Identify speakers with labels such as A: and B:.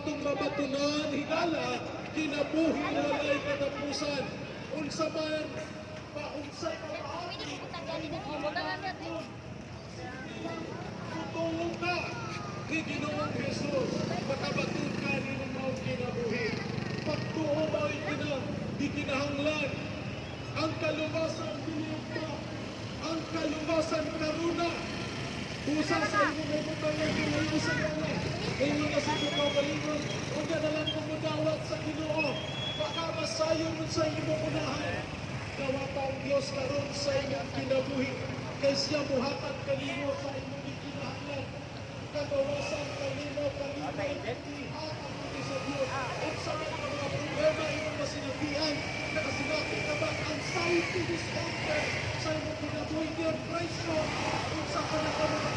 A: Atong mabatunan higala, kinabuhi walay katapusan. Unsa man paunsay
B: Pwede mo butang gani dito. Butangan natin.
A: Mutuo ka kay Ginoong Jesus, makabaton ka nining maong kinabuhi. Pagtuo mo'y gikinahanglan. Ang kaluwasan dili pa. Ang kaluwasan karuna. Busa sa imong ibutang ng kinayo sa mga. Ingon na sa imong kaugalingon, unya na lang kung mudawat sa Ginoo. Baka masayon mo sa imong unahan. Dawata ang Dios karon sa imong kinabuhi. Kay siya muhatag kanimo sa imong gikinahanglan. Kagawasan kanimo, kalipay, ihatag mo sa Dios. Unsa man ang mga problema imong masinabian, nakasinati ka ba anxiety disorder sa imong kinabuhi, depression, unsa ka na ka mga